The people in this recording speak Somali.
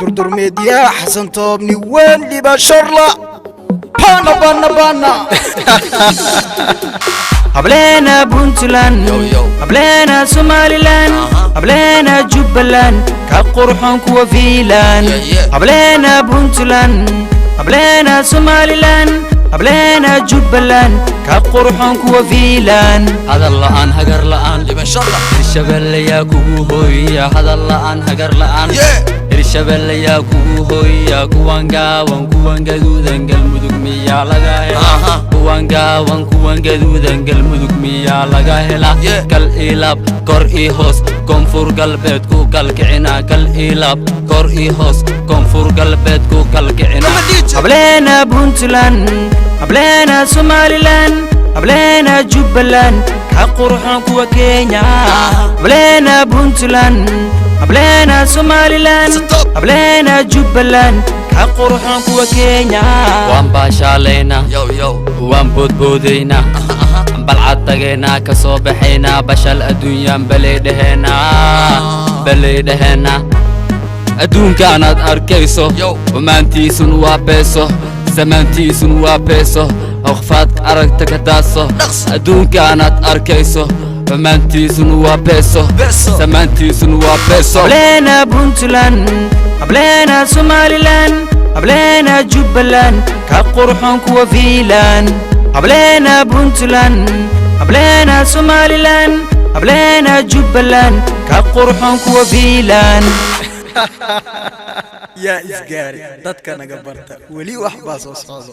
Durdurmeedyaa Xasan Toobni weyn dhiba sharla bana bana bana. Hableena Puntland, hableena Somalilan, hableena Jubbaland, ka qurxoon kuwa Fiilan. Hableena Puntland, hableena Somalilan, hableena Jubbaland, ka qurxoon kuwa Fiilan. Hadal la'aan, hagar la'aan, Hirshabelle yaa kugu hooya. Hadal la'aan, hagar la'aan, Hirshabelle yaa kugu hooya. Kuwan gaawan, kuwan gaduudan, Galmudug miyaa laga hela? Kuwan gaawan, kuwan gaduudan, Galmudug miyaa laga hela? Kal ilaab, kor ii hoos, Koonfur Galbeed ku kalkicina. Kal ilaab, kor ii hoos, Koonfur Galbeed ku kalkicina. Hableena Puntland, hableena Somalilan, hableena Jubbaland, ka qurxoon kuwa Kenya. Hableena Puntland, hableena Somalilan, hableena Jubbaland, ka qurxoon kuwa Kenya. Waan baashaalaynaa, waan boodboodaynaa, Balcad tageynaa, ka soo baxaynaa, bashal adduunyaan balay dheheenaa, balay dheheenaa. Adduunkaanaad arkayso, xumaantiisun waa beeso, samaantiisun waa beeso, oqfaad aragta ka daaso. Adduunkaanaad arkayso, xumaantiisun waa beeso, samaantiisun waa beeso. Hableena Puntland, hableena Somalilan, hableena Jubbaland, ka qurxoon kuwa Fiilan. Hableena Puntland, hableena Somalilan, hableena Jubbaland, ka qurxoon kuwa Fiilan. Yaa isgaari dadka naga barta, weli wax baa soo socdo.